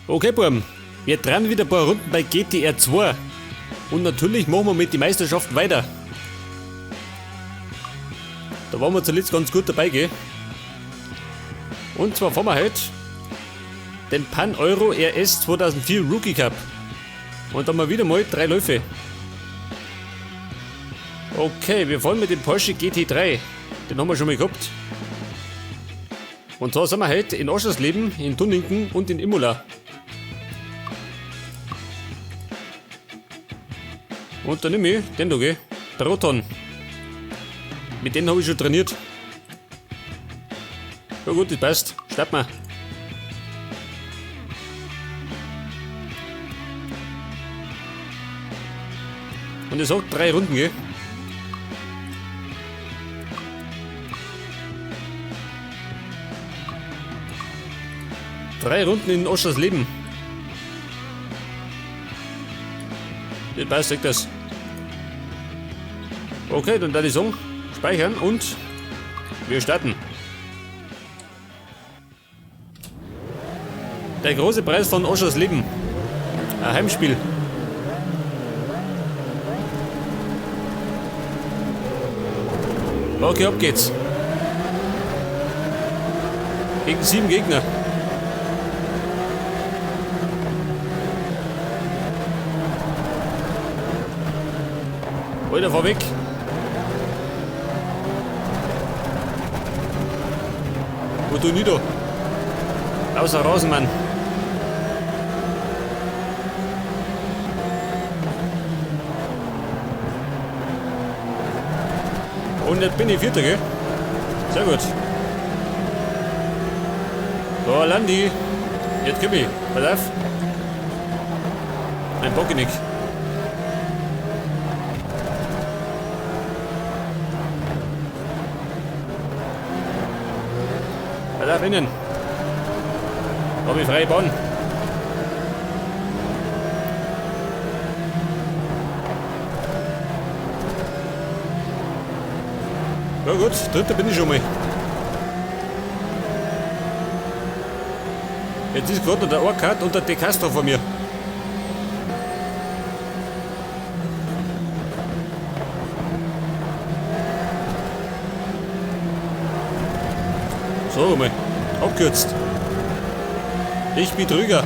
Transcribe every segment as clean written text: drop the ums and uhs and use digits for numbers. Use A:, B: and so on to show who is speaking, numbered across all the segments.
A: Okay, Burm, wir dran wieder ein paar Runden bei GTR 2. Und natürlich machen wir mit die Meisterschaft weiter. Da waren wir zuletzt ganz gut dabei, gell? Und zwar fahren wir heute den Pan Euro RS 2004 Rookie Cup. Und da haben wir wieder mal 3 Läufe. Okay, wir fahren mit dem Porsche GT3. Den haben wir schon mal gehabt. Und zwar sind wir heute in Oschersleben, in Dunningen und in Imola. Und dann nehme ich den da, gell? Der Roton. Mit dem habe ich schon trainiert. Ja gut, das passt. Starten wir. Und es hat 3 Runden, gell? 3 Runden in Oschersleben. Das passt, sagt das. Okay, dann da die Song speichern und wir starten. Der große Preis von Oschersleben. Ein Heimspiel. Okay, ab geht's. Gegen 7 Gegner. Alter, fahr weg. Wo tu ich da? Außer Rasenmann. Und jetzt bin ich Vierter, gell? Sehr gut. So, Landi. Jetzt komm ich. Pass auf. Ein Bock nicht. Pass auf, innen. Da hab ich freie Bahn. Ja gut, dritter bin ich schon mal. Jetzt ist gerade noch der Orkard und der De Castro vor mir. So, mal abkürzt. Ich bin Betrüger.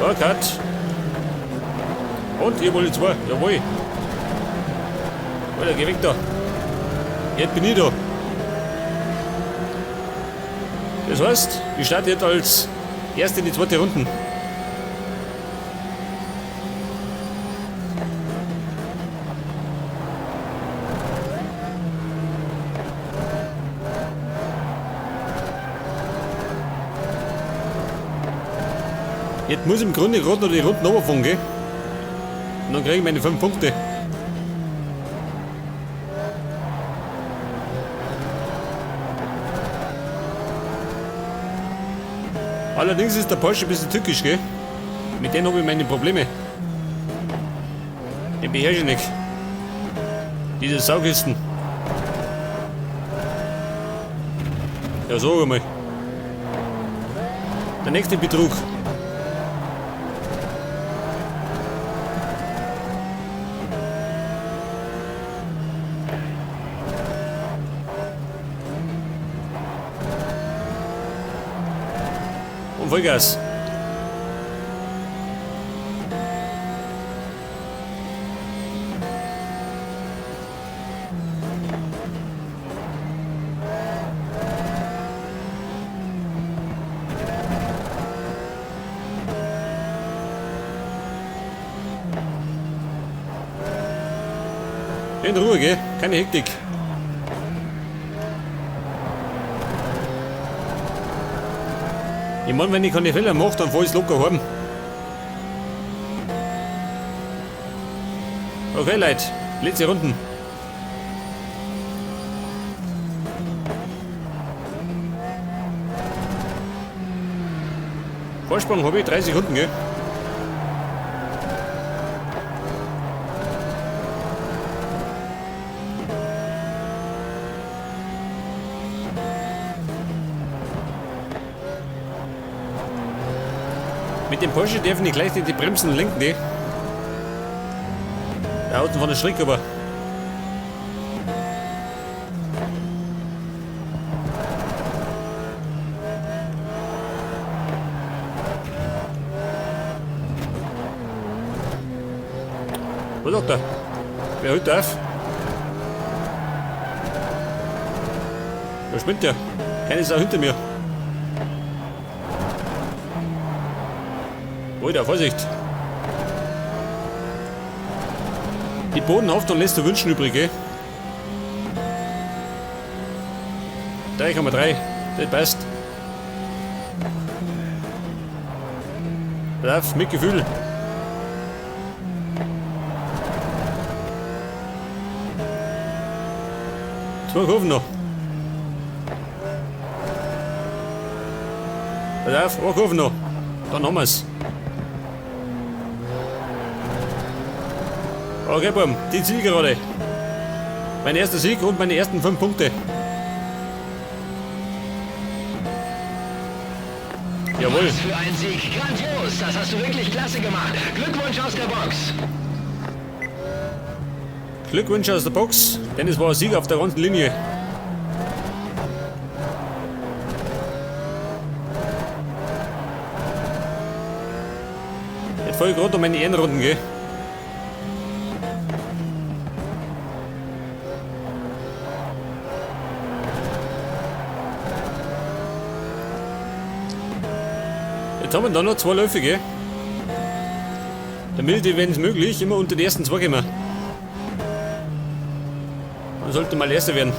A: Orkard. Und ihr wollt zwei. Jawohl. Alter, geh weg da. Jetzt bin ich da. Das heißt, ich starte jetzt als Erster in die zweite Runde. Jetzt muss ich im Grunde gerade noch die Runden runterfahren, gell? Und dann kriege ich meine 5 Punkte. Allerdings ist der Porsche ein bisschen tückisch, gell? Mit dem habe ich meine Probleme. Den beherrsche ich nicht. Diese Saukisten. Ja, sag einmal. Der nächste Betrug. Und Vollgas. In Ruhe, gell? Keine Hektik. Ich mein, wenn ich keine Fehler mach, dann fahr ich's locker heim. Okay, Leute, letzte Runden. Vorsprung hab ich 3 Sekunden, gell? Mit dem Porsche dürfen die gleich die Bremsen lenken, die. Da unten von der Schräg aber. Was sagt er? Wer holt auf? Wer spinnt der? Keine Sau hinter mir. Alter, Vorsicht! Die Bodenhaftung lässt zu wünschen übrig, gell? 3,3, das passt. Lauf, mit Gefühl. Zwei Kurven noch. Pass auf, eine Kurve noch. Dann haben wir's. Okay, Buben, die Zielgerade. Mein erster Sieg und meine ersten 5 Punkte. Jawohl.
B: Was für ein Sieg. Grandios. Das hast du wirklich klasse gemacht. Glückwunsch aus der Box.
A: Glückwunsch aus der Box, denn es war ein Sieg auf der ganzen Linie. Jetzt voll gerade um meine Ehrenrunden, gell? Jetzt haben wir da noch 2 Läufe, gell? Damit ich, wenn's möglich, immer unter die ersten 2 kommen. Man sollte mal Erster werden.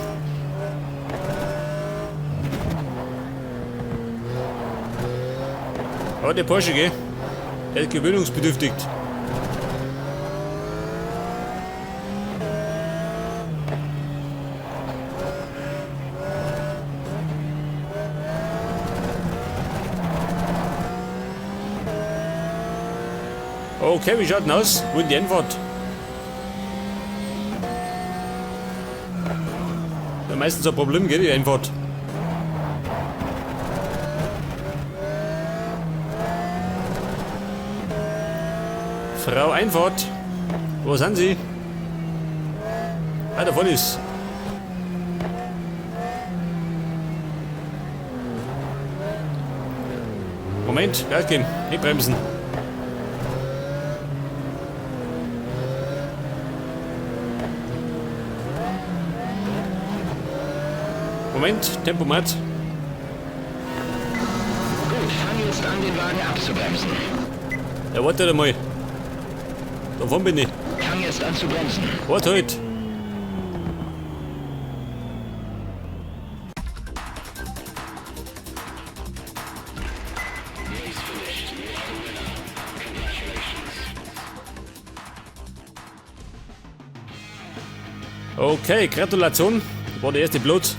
A: Aber der Porsche, gell? Der ist gewöhnungsbedürftig. Okay, wie schaut denn aus? Wo ist die Einfahrt? Ja, meistens ein Problem, geht die Einfahrt. Frau Einfahrt, wo sind Sie? Ah, da vorne ist. Moment, Gas geben, nicht bremsen. Moment, Tempomat.
B: Gut, fang jetzt an, den Wagen abzubremsen.
A: Ja, warte mal. Da vorne bin ich.
B: Fang jetzt an zu bremsen.
A: Warte halt. Okay, Gratulation. War der erste Platz.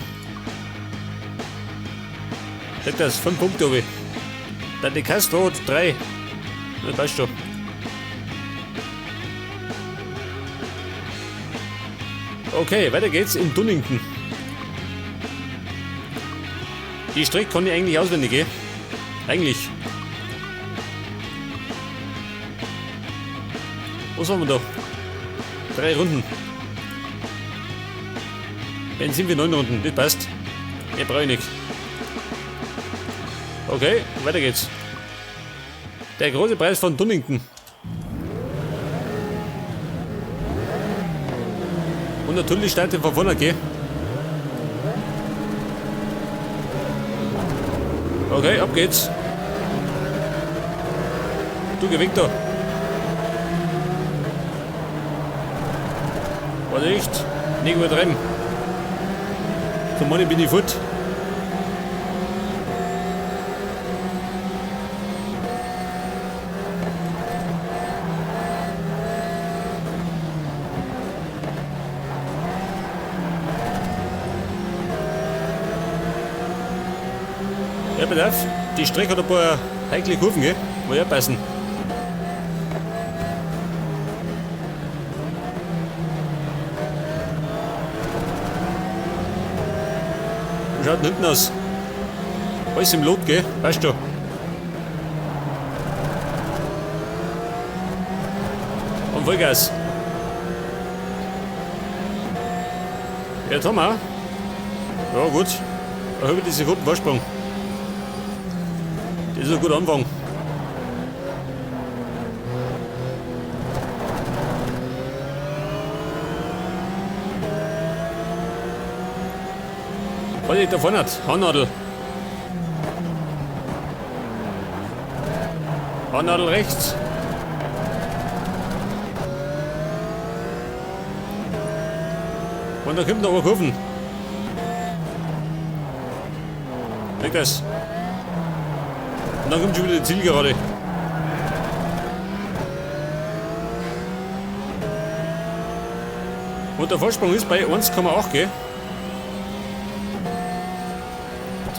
A: Sag das, 5 Punkte hab ich. Der De Castro hat 3. Das passt schon. Okay, weiter geht's in Donington. Die Strecke kann ich eigentlich auswendig, gell? Eigentlich. Was haben wir da? 3 Runden. Dann sind wir 9 Runden, das passt. Mehr brauche ich nicht. Okay, weiter geht's. Der große Preis von Donington. Und natürlich startet von vorne, gell? Okay, ab geht's. Du, geh weg da. Vorsicht, nicht übertreiben. Zum Mann bin ich fort. Ja, pass auf, die Strecke hat ein paar heikle Kurven, gell? Muss ja passen. Wie schaut denn hinten aus? Alles im Lot, gell? Weißt du. Und Vollgas. Jetzt haben wir. Ja gut. Eine halbe Sekunde Vorsprung. Das ist ein guter Anfang. Was da vorne hat? Haarnadel. Haarnadel rechts. Und da kommt noch eine Kurven. Weg das. Und dann kommt schon wieder die Zielgerade. Und der Vorsprung ist bei 1,8, gell?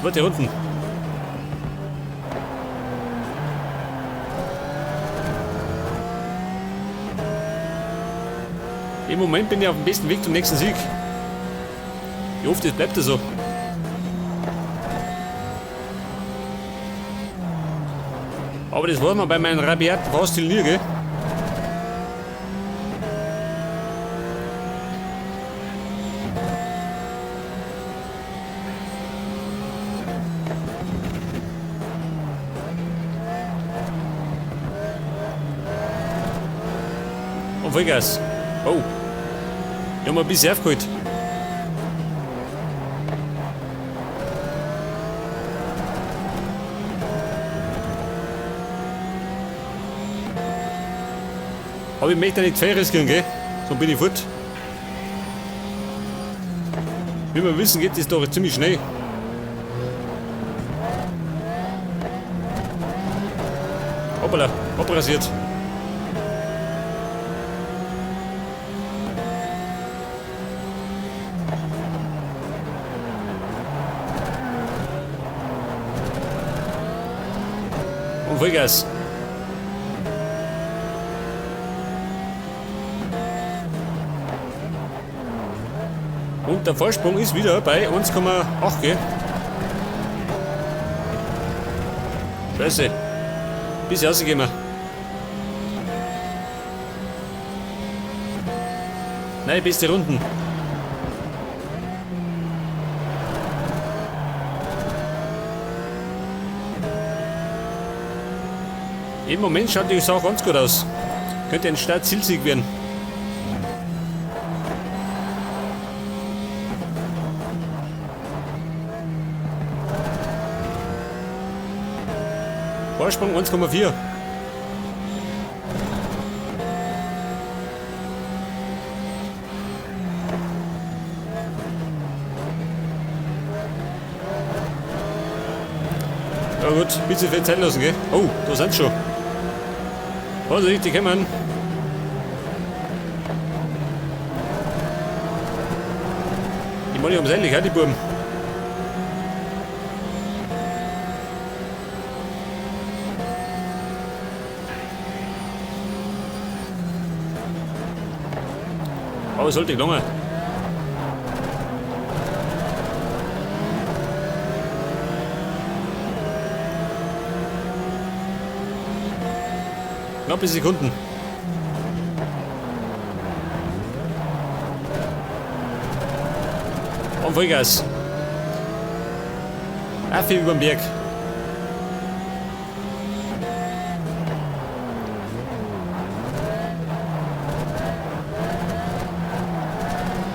A: Zweite Runden. Im Moment bin ich auf dem besten Weg zum nächsten Sieg. Ich hoffe, das bleibt so. Aber das war man bei meinem rabiaten Fahrstil nie, gell? Und Vollgas. Oh. Ich hab mir ein bisschen aufgeholt. Aber ich möchte nicht viel riskieren, gell? So bin ich fort. Wie wir wissen, geht das doch ziemlich schnell. Hoppala, abrasiert. Und Vollgas. Und der Vorsprung ist wieder bei 1,8, gell? Scheiße. Bis rausgekommen. Nein, beste Runden. Im Moment schaut die Sache ganz gut aus. Könnte ein Start-Zielsieg werden. Vorsprung 1,4. Ja gut, ein bisschen viel Zeit lassen, gell? Oh, da sind sie schon. Vorsicht, die kommen. Die meine ich ums endlich, die Buben. Aber es sollte gelungen. Knappe Sekunden. Und Vollgas. Affe über den Berg.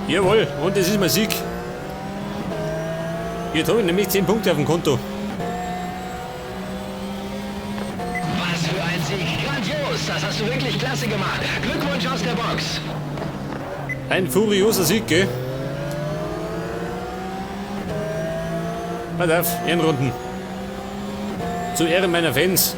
A: Jawohl, und das ist mein Sieg. Jetzt habe ich nämlich 10 Punkte auf dem Konto.
B: Was für ein Sieg! Grandios! Das hast du wirklich klasse gemacht. Glückwunsch aus der Box.
A: Ein furioser Sieg, gell? Pass auf, Ehrenrunden. Zu Ehren meiner Fans.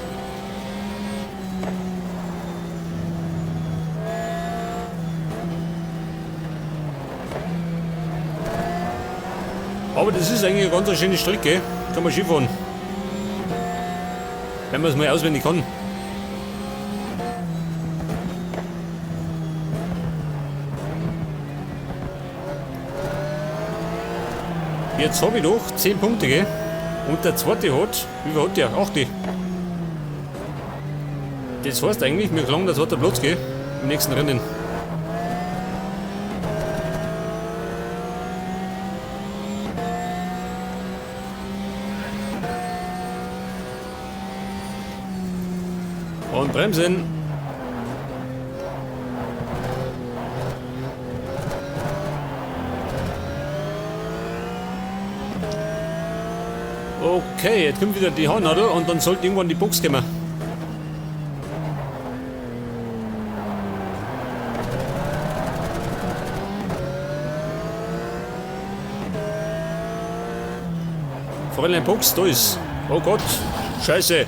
A: Aber das ist eigentlich eine ganz schöne Strecke. Kann man Skifahren. Wenn man es mal auswendig kann. Jetzt habe ich doch 10 Punkte, gell? Und der zweite hat, wie viel hat der? 8. Das heißt eigentlich, wir kriegen der zweite Platz, gell? Im nächsten Rennen. Und bremsen. Okay, jetzt kommt wieder die Haarnadel und dann sollte irgendwann die Box kommen. Fräulein Box, da ist. Oh Gott, Scheiße.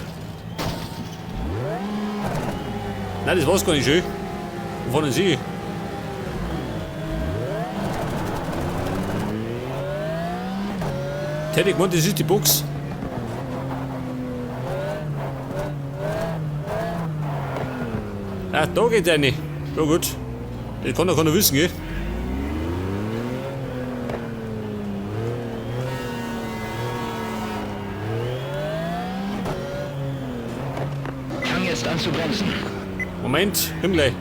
A: Nein, das war's gar nicht schön. Wo fahren Sie? Hätte ich gemeint, das ist die Box. Ah, da geht eine. Ja gut. Das kann doch keiner wissen, gell?
B: Fang jetzt an zu bremsen.
A: Moment, komm gleich.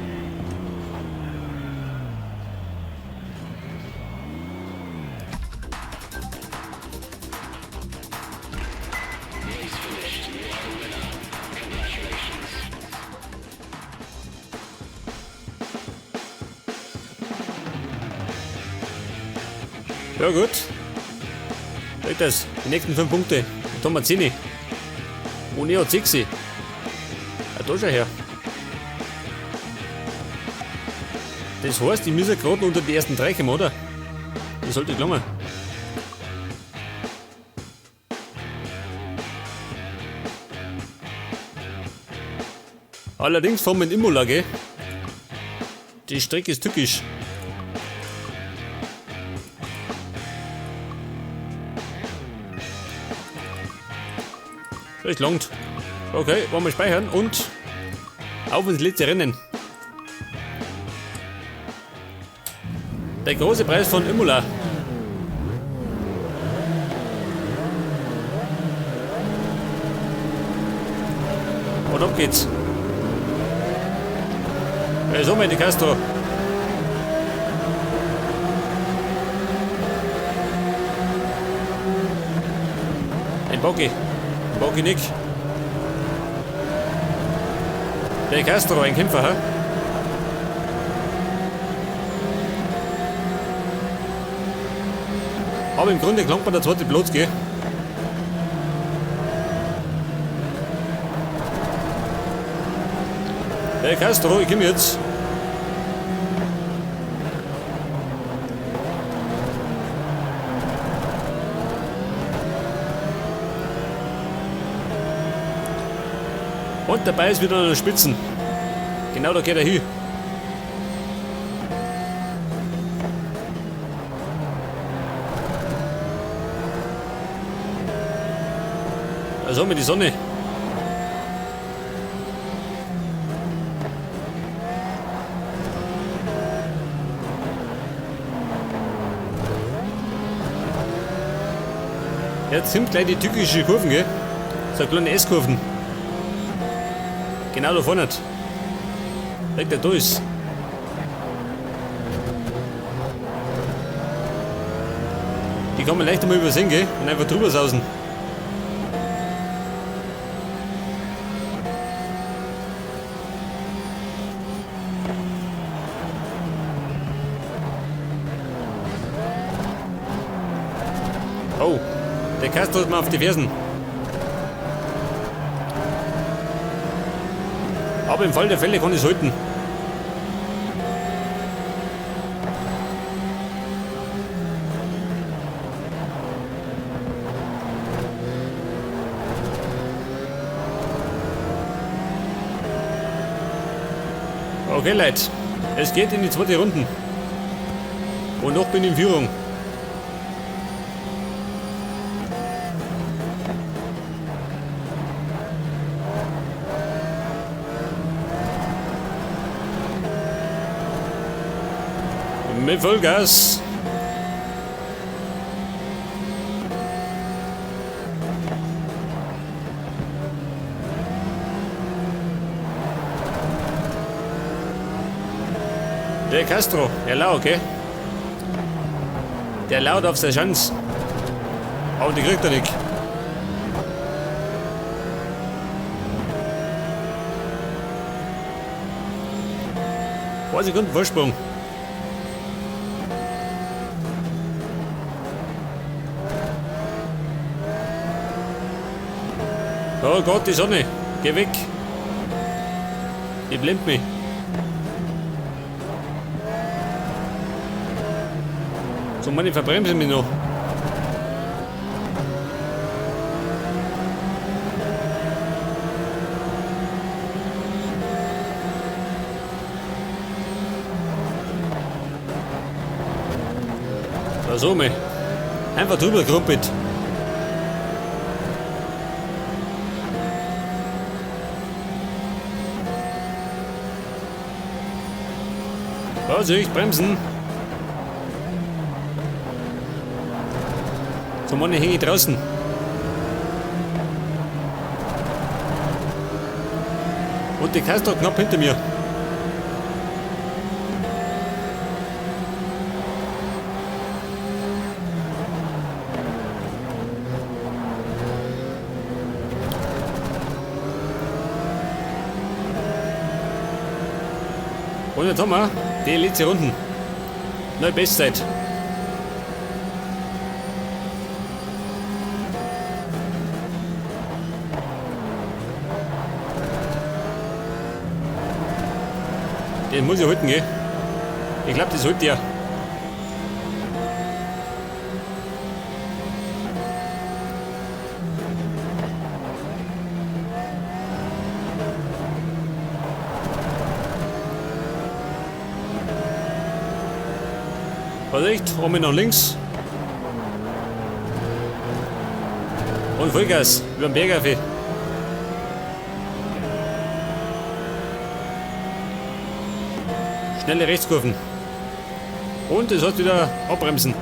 A: Ja gut. Geht das. Die nächsten 5 Punkte. Da haben wir 10. Und er hat 6. Ja, da schau her. Das heißt, ich muss ja gerade unter die ersten 3 kommen, oder? Das sollte gelingen. Allerdings fahren wir in Imola, gell? Die Strecke ist tückisch. Das langt. Okay, wollen wir speichern und auf ins letzte Rennen. Der große Preis von Imola. Und ab geht's. Ja, so, meine Castro. Ein Boggy. Boggy Nick. Der Castro, ein Kämpfer, hä? Aber im Grunde gelangt man der zweite Platz, gell? Der Castro, ich komm jetzt. Und dabei ist wieder an der Spitzen. Genau da geht er hin. Da haben wir die Sonne. Jetzt sind gleich die tückische Kurven, gell? So kleine S-Kurven. Genau da vorne. Legt der durch. Die kann man leicht einmal übersehen, gell? Und einfach drüber sausen. Oh, der Castro ist mal auf die Fersen. Aber im Fall der Fälle kann ich's halten. Okay, Leute, es geht in die zweite Runde. Und noch bin ich in Führung. Mit Vollgas. Der Castro, der Lau, okay? Der laut auf seine Chance. Aber die kriegt er nicht. Paar Sekunden Vorsprung. Oh Gott, die Sonne. Geh weg. Die blendet mich. So, meine verbremsen mich noch. Da so mal. Einfach drüber gerumpelt. Vorsicht, bremsen. So, Mann, hänge ich draußen. Und die Castro knapp hinter mir. Und jetzt haben wir die letzte Runden. Neue Bestzeit. Den muss ich halten, gell? Ich glaube, das holt der. Vorsicht, oben nach links. Und Vollgas über den Berg auf. Schnelle Rechtskurven. Und es hat wieder abbremsen.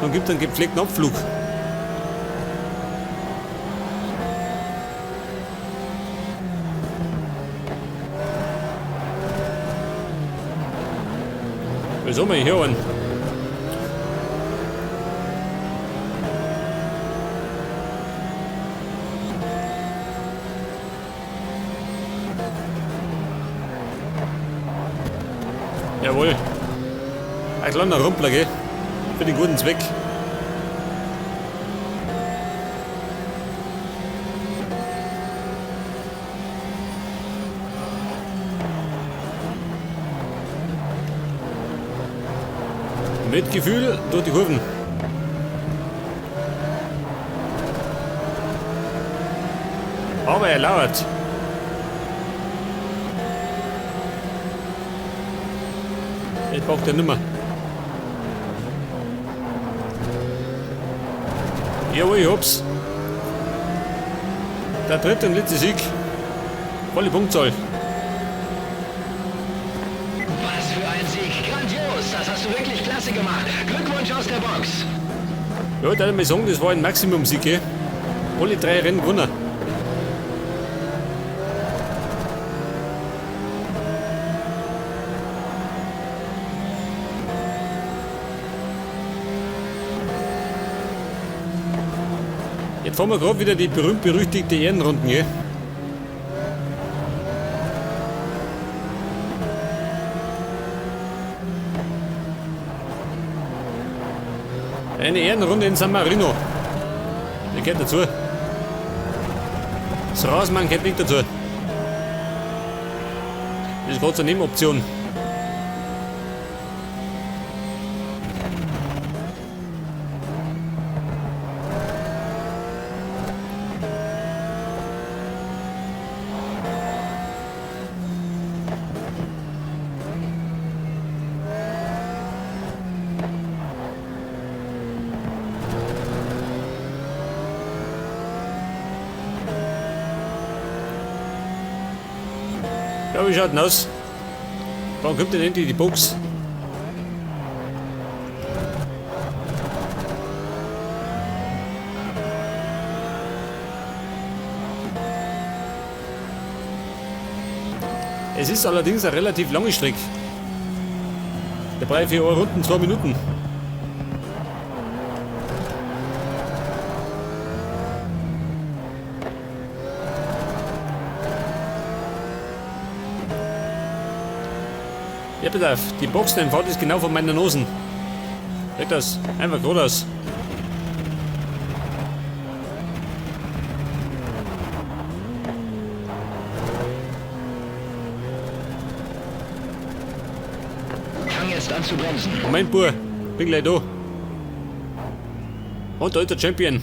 A: Und gibt einen gepflegten Abflug. Was haben wir hier an? Jawohl. Ein kleiner Rumpler, gell? Für den guten Zweck. Mit Gefühl durch die Kurven. Aber er lauert. Ich brauch den nimmer. Jawohl, ich hab's. Der dritte und letzte Sieg. Volle Punktzahl.
B: Was für ein Sieg. Grandios. Das hast du wirklich klasse gemacht. Glückwunsch aus der Box.
A: Ja, da ich mal sagen, das war ein Maximum-Sieg, gell? Alle drei Rennen gewonnen. Jetzt fahren wir gerade wieder die berühmt-berüchtigte Ehrenrunden, gell? Eine Ehrenrunde in San Marino. Der gehört dazu. Das Rausmann gehört nicht dazu. Das ist gerade so eine Nebenoption. Ja, wie schaut denn aus? Wann kommt denn endlich die Box? Es ist allerdings eine relativ lange Strecke. Der brauche für 1 Runden 2 Minuten. Ja, bitte auf, die Boxeneinfahrt ist genau vor meiner Nase. Geht das? Einfach geradeaus.
B: Fang jetzt an zu bremsen.
A: Moment, Bub, bin gleich da. Und da ist der Champion.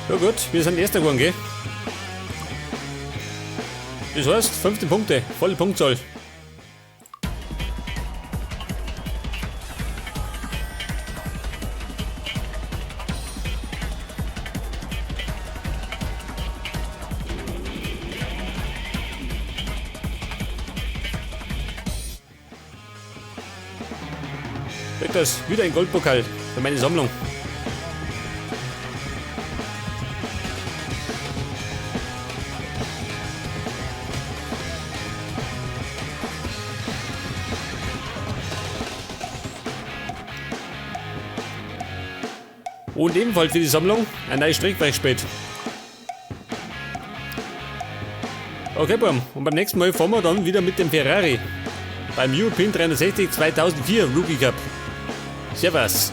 A: Ja gut, wir sind Erster geworden, gell? Das heißt, 15 Punkte, volle Punktzahl. Das wieder ein Goldpokal für meine Sammlung. Und ebenfalls für die Sammlung ein neues Strickwerkspät. Okay, Bum. Und beim nächsten Mal fahren wir dann wieder mit dem Ferrari. Beim European 360 2004 Rookie Cup. Servus.